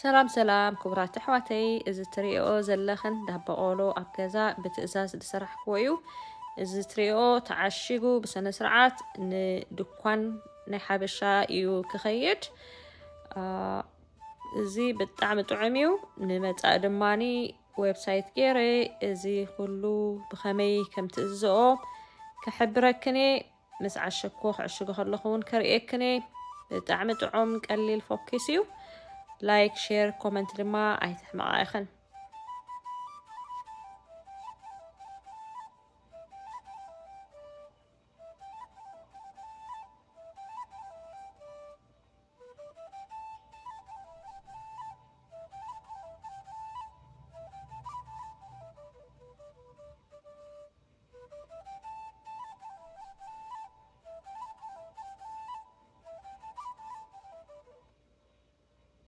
ሰላም ሰላም ክቡራት ኣሕዋተይ፣ እዚ ትሪኦ ዘለኽን ዳቦ ቆሎ ኣብ ገዛ ብትእዛዝ ዝሰራሕክዎ እዩ። እዚ ትሪኦ ተዓሺጉ ብስነ ስርዓት ንድኳን ናይ ሓበሻ እዩ ክኸይድ። እዚ ብጣዕሚ ጥዑም እዩ። ንመጻኢ ድማኒ ዌብሳይት ገይረ እዚ ኩሉ ብኸመይ ከም ትእዝዝኦ ክሕብረክን እየ። ምስ ዓሸኮ ክዕሽጎ ከለኹ እውን ከርእየክን እየ። ብጣዕሚ ጥዑም ቀሊል ፎኪስ እዩ። ላይክ፣ ሼር፣ ኮመንት ድማ ኣይትሕመቓ ኢኽን።